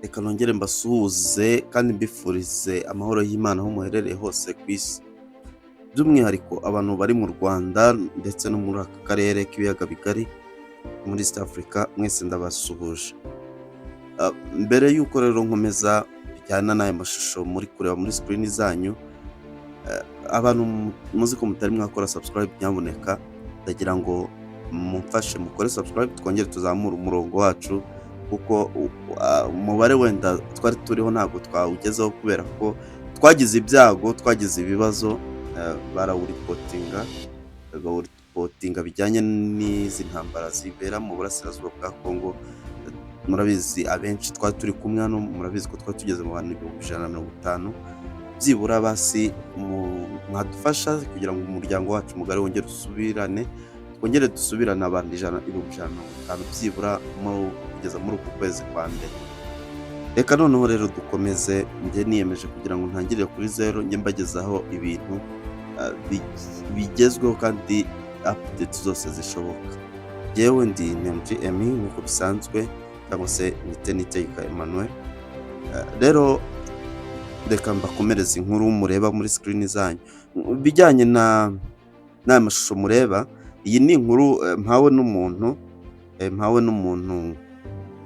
Reka nongere mbasuhuze kandi mbifurize amahoro y'Imana aho muherereye hose ku isi, by'umwihariko abantu bari mu Rwanda ndetse no muri aka karere k'ibiyaga bigari muri East Africa, mwese ndabasuhuje. Mbere y'uko rero nkomeza bijyana n'aya mashusho muri kureba muri screen zanyu, abantu muzi ko mutari mwakora subscribe, nyamuneka ndagira ngo mumfashe mukore subscribe, twongere tuzamure umurongo wacu, kuko umubare wenda twari turiho ntabwo twawugezeho kubera ko twagize ibyago, twagize ibibazo, barawureportinga, bawureportinga bijyanye n'izi ntambara zibera mu burasirazuba bwa Kongo. Murabizi, abenshi twari turi kumwe hano, murabizi ko twari tugeze mu bantu 150,000 byibura. Basi mwadufasha kugira ngo umuryango wacu mugari wongere usubirane, twongere dusubirane abantu 150,000 byibura kugeza muri uku kwezi kwa mbere. Reka noneho rero dukomeze. Njye niyemeje kugira ngo ntangirire kuri zero, njye mbagezaho ibintu bigezweho kandi update zose zishoboka. Njyewe ndi MG Emi nk'uko bisanzwe, cyangwa se Nite Niteka Emmanuel. Rero reka mbakomereze inkuru mureba muri screen zanyu bijyanye na n'aya mashusho mureba. Iyi ni inkuru mpawe n'umuntu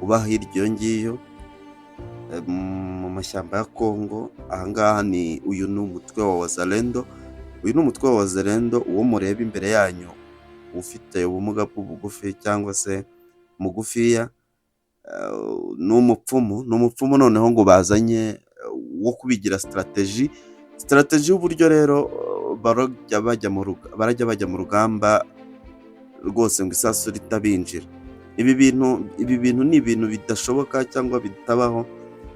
uba hirya iyo ngiyo mu mashyamba ya Kongo. Ahangaha ni uyu ni umutwe wa Wazalendo, uyu ni umutwe wa Wazalendo. Uwo mureba imbere yanyu ufite ubumuga bw'ubugufi cyangwa se mugufiya ni umupfumu, ni umupfumu noneho ngo bazanye wo kubigira strategy, strategy y'uburyo rero barajya bajya mu rugamba rwose ngo isasu ritabinjira. Ibi bintu ni ibintu bidashoboka cyangwa bitabaho.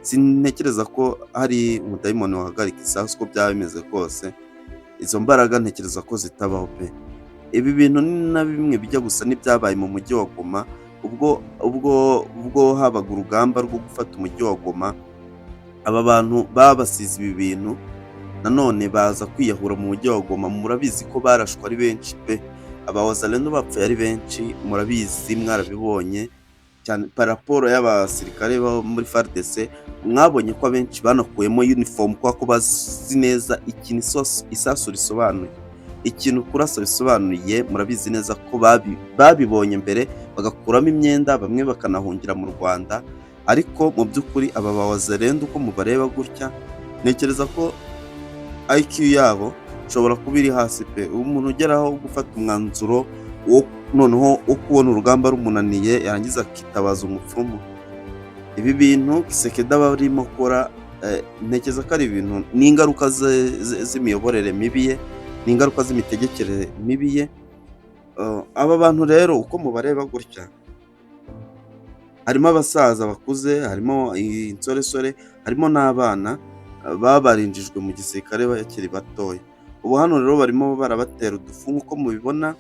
Sintekereza ko hari umudayimoni wahagarika isasu uko byaba bimeze kose. Izo mbaraga ntekereza ko zitabaho pe. Ibi bintu ni na bimwe bijya gusa n'ibyabaye mu mujyi wa Goma ubwo habaga urugamba rwo gufata umujyi wa Goma. Aba bantu babasize ibi bintu nanone baza kwiyahura mu mujyi wa Goma. Murabizi ko barashwe ari benshi pe, aba Wazalendo bapfuye ari benshi, murabizi, mwarabibonye cyane. Par rapport y'abasirikare bo muri FARDC, mwabonye ko abenshi banakuyemo uniform kubera ko bazi neza ikintu isasu risobanuye, ikintu kurasa bisobanuye. Murabizi neza ko babibonye mbere bagakuramo imyenda, bamwe bakanahungira mu Rwanda. Ariko mu by'ukuri aba ba Wazalendo uko mubareba gutya, ntekereza ko IQ yabo ishobora kuba iri hasi pe. Umuntu ugeraho gufata umwanzuro wo noneho wo kubona urugamba rumunaniye, yarangiza akitabaza umupfumu, ibi bintu Tshisekedi aba arimo akora, ntekereza ko ari ibintu, ni ingaruka z'imiyoborere mibi ye, ni ingaruka z'imitegekere mibi ye. Aba bantu rero uko mubareba gutya, harimo abasaza bakuze, harimo insoresore, harimo n'abana baba barinjijwe mu gisirikare bakiri batoya. Ubu hano rero barimo barabatera udufu nk'uko mubibona,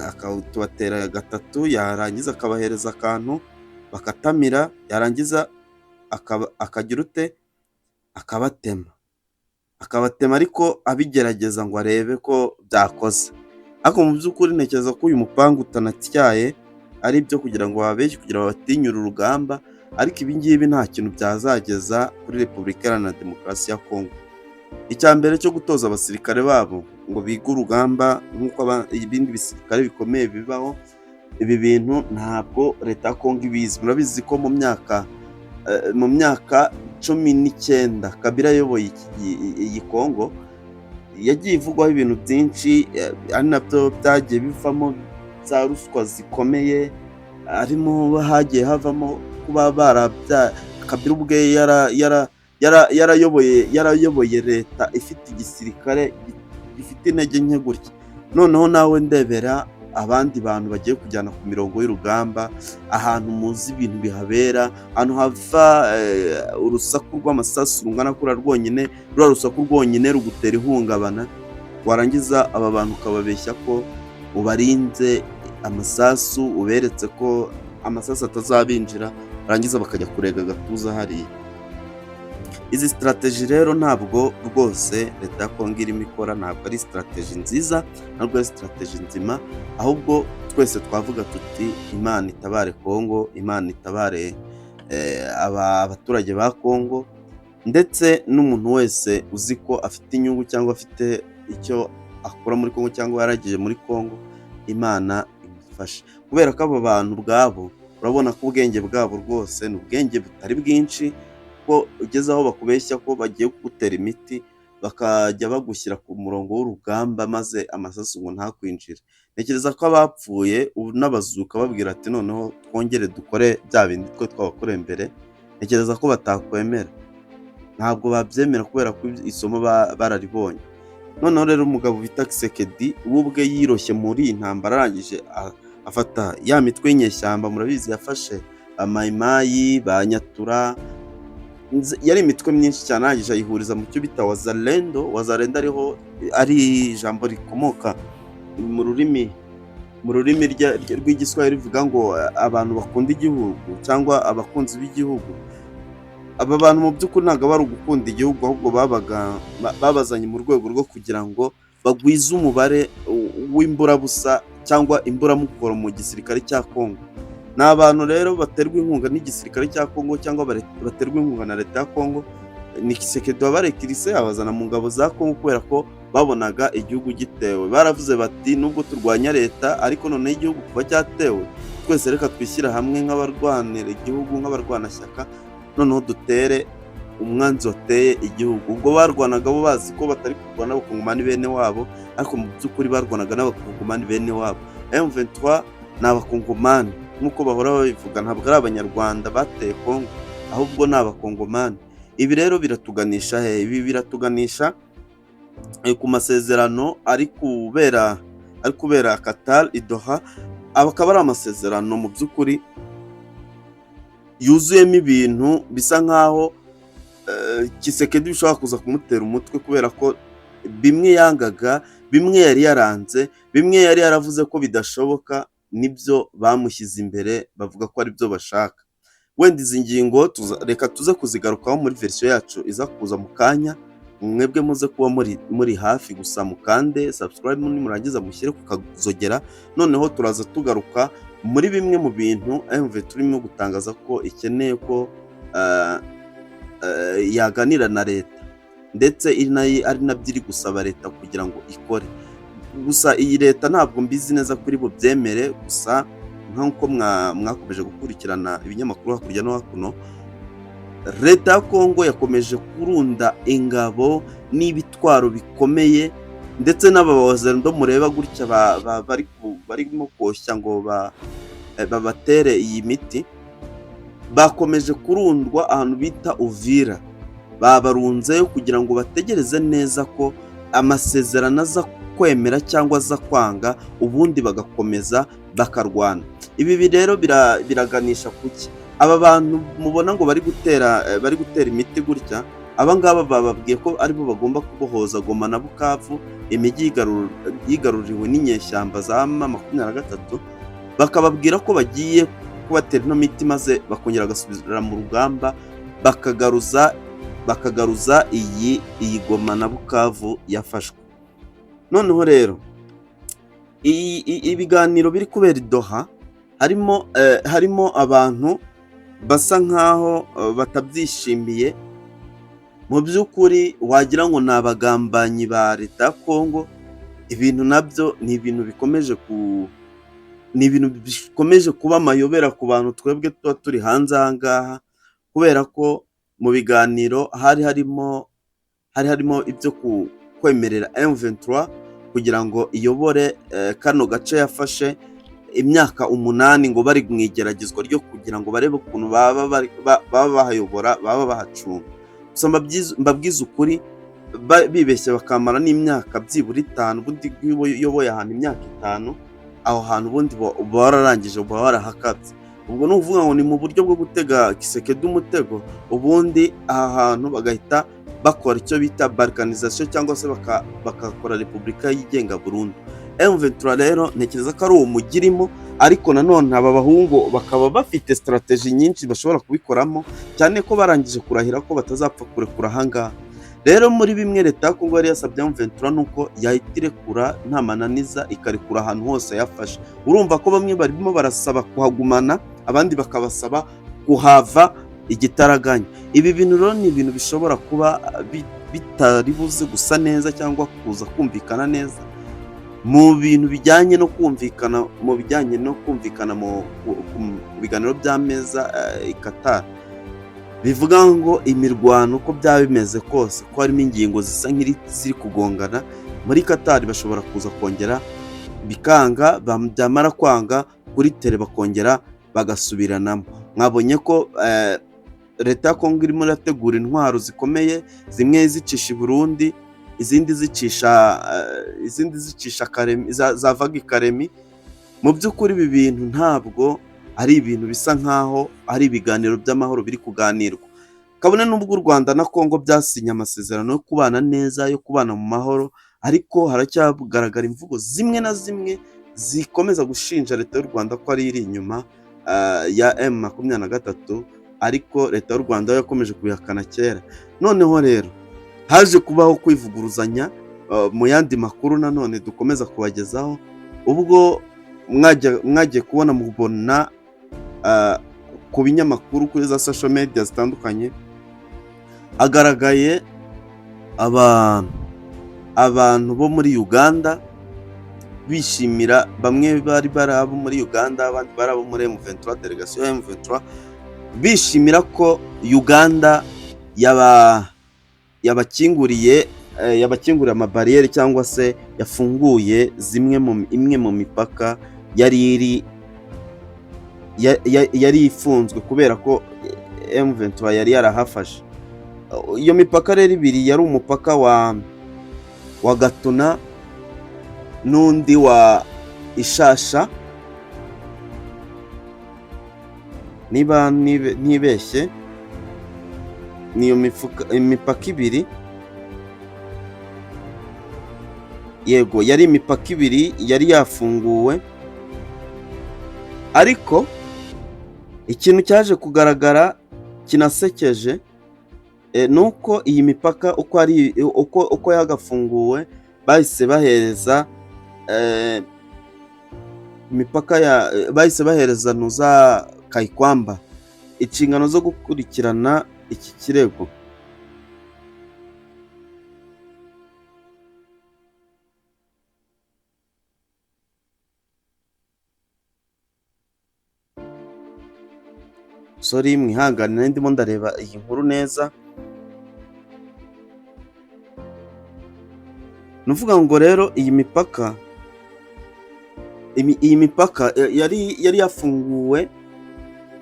akatubatera gatatu, yarangiza akabahereza akantu bakatamira, yarangiza akagira ute? Akabatema, akabatema, ariko abigerageza ngo arebe ko byakoze. Ariko mu by'ukuri ntekereza ko uyu mupanga utanatyaye, ari ibyo kugira ngo bababeshye, kugira ngo babatinyure urugamba. Ariko ibi ngibi nta kintu byazageza kuri Repubulika Iharanira Demokarasi ya Kongo. Icya mbere cyo gutoza abasirikare babo ngo bige urugamba nk'uko ibindi bisirikare bikomeye bibaho, ibi bintu ntabwo leta ya Kongo ibizi. Murabizi ko mu myaka 19 Kabila ayoboye iyi Kongo, yagiye ivugwaho ibintu byinshi, ari nabyo byagiye bivamo za ruswa zikomeye, harimo hagiye havamo kuba barabya Kabila ubwe yarayoboye leta ifite igisirikare gifite intege nke gutya. Noneho nawe ndebera abandi bantu bagiye kujyana ku mirongo y'urugamba, ahantu muzi ibintu bihabera, ahantu hava urusaku rw'amasasu rungana kuriya rwonyine, ruriya rusaku rwonyine rugutera ihungabana. Warangiza aba bantu ukababeshya ko ubarinze amasasu, uberetse ko amasasu atazabinjira, barangiza bakajya kurega agatuza hariya. Izi strategy rero ntabwo rwose leta ya Kongo irimo ikora, ntabwo ari strategy nziza, ntabwo ari strategy nzima. Ahubwo twese twavuga tuti: "Imana itabare Kongo, Imana itabare." Abaturage ba Kongo ndetse n'umuntu wese uzi ko afite inyungu cyangwa afite icyo akora muri Kongo cyangwa yaragije muri Kongo, Imana imufashe, kubera ko aba bantu ubwabo urabona ko ubwenge bwabo rwose ni ubwenge butari bwinshi, ko ugeze aho bakubeshya ko bagiye kugutera imiti, bakajya bagushyira ku murongo w'urugamba, maze amasasu ngo ntakwinjire. Ntekereza ko abapfuye ubu n'abazuka babwira ati: "Noneho twongere dukore bya bindi twe twabakoreye mbere," ntekereza ko batakwemera. Ntabwo babyemera kubera ko isomo bararibonye. Noneho rero umugabo bita Tshisekedi we ubwe yiroshye muri iyi ntambara, arangije afata ya mitwe y'inyeshyamba. Murabizi, yafashe Amayimayi, ba Nyatura, yari imitwe myinshi cyane, arangije ayihuriza mu cyo bita Wazalendo. Wazalendo ariho ari ijambo rikomoka mu rurimi rw'Igiswahili rivuga ngo abantu bakunda igihugu cyangwa abakunzi b'igihugu. Aba bantu mu by'ukuri ntabwo aba ari ugukunda igihugu, ahubwo babaga babazanye mu rwego rwo kugira ngo bagwize umubare w'imburabusa cyangwa imburamukoro mu gisirikare cya Kongo. Ni abantu rero baterwa inkunga n'igisirikare cya Kongo cyangwa baterwa inkunga na leta ya Kongo. Ni Tshisekedi wabarekirise abazana mu ngabo za Kongo kubera ko babonaga igihugu gitewe. Baravuze bati: "Nubwo turwanya leta, ariko noneho igihugu kuba cyatewe, twese reka twishyire hamwe nk'abarwanira igihugu, nk'abarwanashyaka, noneho dutere umwanzi wateye igihugu." Ubwo barwanaga bo bazi ko batari kurwana n'Abakongomani bene wabo, ariko mu by'ukuri barwanaga n'Abakongomani bene wabo. M23 ni Abakongomani nk'uko bahora babivuga, ntabwo ari Abanyarwanda bateye Kongo, ahubwo ni Abakongomani. Ibi rero biratuganisha he? Ibi biratuganisha ku masezerano ari kubera Qatar i Doha. Aba akaba ari amasezerano mu by'ukuri yuzuyemo ibintu bisa nkaho Tshisekedi bishobora kuza kumutera umutwe, kubera ko bimwe yangaga, bimwe yari yaranze, bimwe yari yaravuze ko bidashoboka, nibyo bamushyize imbere, bavuga ko aribyo bashaka. Wenda izi ngingo reka tuze kuzigarukaho muri verisiyo yacu iza kuza mu kanya. Mwebwe muze kuba muri hafi gusa, mukande subscribe, nimurangiza mushyire ku kazogera. Noneho turaza tugaruka muri bimwe mu bintu MV turimo gutangaza ko ikeneye ko yaganira na leta, ndetse ari nabyo iri gusaba leta kugira ngo ikore. Gusa iyi leta ntabwo mbizi neza kuri bubyemere. Gusa nk'uko mwakomeje gukurikirana ibinyamakuru hakurya no hakuno, leta ya Kongo yakomeje kurunda ingabo n'ibitwaro bikomeye, ndetse n'aba Wazalendo mureba gutya barimo koshya ngo babatere iyi miti, bakomeje kurundwa ahantu bita Uvira. Babarunzeyo kugira ngo bategereze neza ko amasezerano aza kwemera cyangwa aza kwanga, ubundi bagakomeza bakarwana. Ibi rero biraganisha kuki? Aba bantu mubona ngo bari gutera imiti gutya, aba ngaba bababwiye ko aribo bagomba kubohoza Goma na Bukavu, imijyi yigaruriwe n'inyeshyamba za M23, bakababwira ko bagiye kubatera ino miti, maze bakongera bagasubira mu rugamba, bakagaruza iyi Goma na Bukavu yafashwe. Noneho rero ibiganiro biri kubera i Doha harimo abantu basa nkaho batabyishimiye. Mu by'ukuri wagira ngo ni abagambanyi ba leta ya Kongo. Ibintu nabyo ni ibintu bikomeje kuba amayobera ku bantu twebwe tuba turi hanze aha ngaha, kubera ko mu biganiro hari harimo ibyo kwemerera M23 kugira ngo iyobore kano gace yafashe imyaka 8, ngo bari mu igeragezwa ryo kugira ngo barebe ukuntu baba bahayobora, baba bahacunga. Gusa mbabwize ukuri, bibeshye bakamara n'imyaka byibura 5. Ubundi iyo uyoboye ahantu imyaka 5, aho hantu ubundi uba wararangije, uba warahakabye. Ubwo ni ukuvuga ngo ni mu buryo bwo gutega Tshisekedi umutego, ubundi aha hantu bagahita bakora icyo bita balkanisation, cyangwa se bagakora repubulika yigenga burundu. M23 rero ntekereza ko ari uwo mujyi irimo, ariko nanone aba bahungu bakaba bafite strategy nyinshi bashobora kubikoramo, cyane ko barangije kurahira ko batazapfa kurekura ahangaha. Rero muri bimwe leta ya Kongo yari yasabye M23 ni uko yahita irekura nta mananiza, ikarekura ahantu hose yafashe. Urumva ko bamwe barimo barasaba kuhagumana, abandi bakabasaba kuhava igitaraganya. Ibi bintu rero ni ibintu bishobora kuba bitari buze gusa neza cyangwa kuza kumvikana neza mu bintu bijyanye no kumvikana, mu bijyanye no kumvikana mu biganiro by'ameza i Qatar. Bivuga ngo imirwano uko byaba bimeze kose, ko harimo ingingo zisa nk'iziri kugongana muri Qatar, bashobora kuza kongera bikanga, byamara kwanga kuri tere bakongera bagasubiranamo. Mwabonye ko leta ya Kongo irimo irategura intwaro zikomeye, zimwe zicisha i Burundi, izindi zicisha Karemi, zavaga i Karemi. Mu by'ukuri ibi bintu ntabwo ari ibintu bisa nkaho ari ibiganiro by'amahoro biri kuganirwa. Kabone n'ubwo u Rwanda na Kongo byasinye amasezerano yo kubana neza, yo kubana mu mahoro, ariko haracyagaragara imvugo zimwe na zimwe zikomeza gushinja leta y'u Rwanda ko ari iri inyuma ya M23, ariko leta y'u Rwanda yakomeje kubihakana kera. Noneho rero haje kubaho kwivuguruzanya mu yandi makuru nanone dukomeza kubagezaho, ubwo mwagiye kubona mubona ku binyamakuru kuri za social media zitandukanye hagaragaye abantu bo muri Uganda bishimira, bamwe bari abo muri Uganda, abandi bari abo muri M23, delegation ya M23, bishimira ko Uganda yabakinguriye amabariyeri cyangwa se yafunguye zimwe mu imwe mu mipaka yari ifunzwe kubera ko M23 yari yarahafashe. Iyo mipaka rero ibiri yari umupaka wa Gatuna n'undi wa Ishasha, niba ntibeshye niyo imipaka ibiri. Yego, yari imipaka ibiri yari yafunguwe, ariko ikintu cyaje kugaragara kinasekeje nuko iyi mipaka uko ari uko yagafunguwe, bahise bahereza imipaka ya bahise bahereza Nuza Kayikwamba inshingano zo gukurikirana iki kirego. Sorry, mwihangane ndimo ndareba iyi nkuru neza. Nuvuga ngo rero iyi mipaka yari yafunguwe,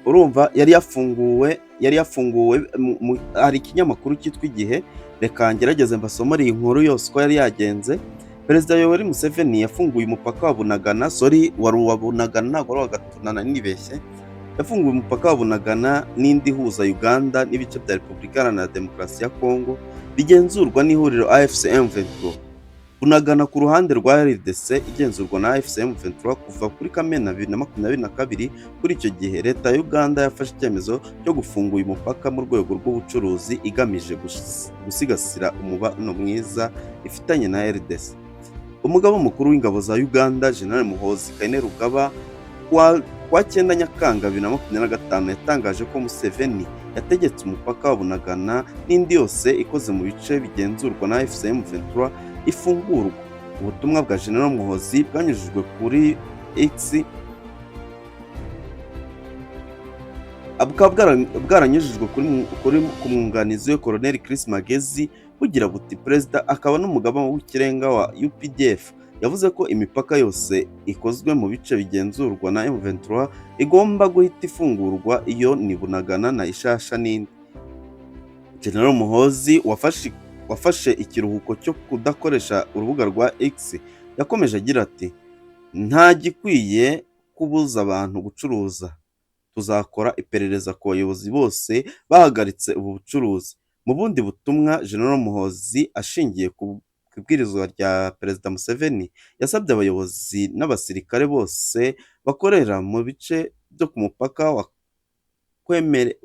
urumva yari yafunguwe. Hari ikinyamakuru cyitwa Igihe, reka ngerageze mbasomore iyi nkuru yose uko yari yagenze. Perezida Yoweri Museveni yafunguye umupaka wa Bunagana, sorry wari uwa Bunagana ntabwo wari uwa Gatuna nibeshye. Yafunguye umupaka wa Bunagana n'indi ihuza Uganda n'ibice bya Repubulika Iharanira Demokarasi ya Kongo bigenzurwa n'ihuriro AFC M23. Bunagana ku ruhande rwa RDC igenzurwa na AFC M23 kuva kuri Kamena 2022. Kuri icyo gihe leta ya Uganda yafashe icyemezo cyo gufunga uyu mupaka mu rwego rw'ubucuruzi igamije gusigasira umubano mwiza ifitanye na RDC. Umugaba mukuru w'ingabo za Uganda General Muhoozi Kainerugaba kuwa 9 Nyakanga 2025 yatangaje ko Museveni yategetse umupaka wa Bunagana n'indi yose ikoze mu bice bigenzurwa na AFC M23 ifungurwa. Ubutumwa bwa General Muhoozi bwanyujijwe kuri X bukaba bwaranyujijwe ku mwunganizi we Colonel Chris Magezi, bugira buti: Perezida akaba n'umugaba w'ikirenga wa UPDF yavuze ko imipaka yose ikozwe mu bice bigenzurwa na M23 igomba guhita ifungurwa, iyo ni Bunagana na Ishasha n'indi. General Muhoozi wafashe ikiruhuko cyo kudakoresha urubuga rwa X yakomeje agira ati: nta gikwiye kubuza abantu gucuruza, tuzakora iperereza ku bayobozi bose bahagaritse ubu bucuruzi. Mu bundi butumwa General Muhoozi ashingiye ku ibwirizwa rya Perezida Museveni yasabye abayobozi n'abasirikare bose bakorera mu bice byo ku mupaka wa kwemere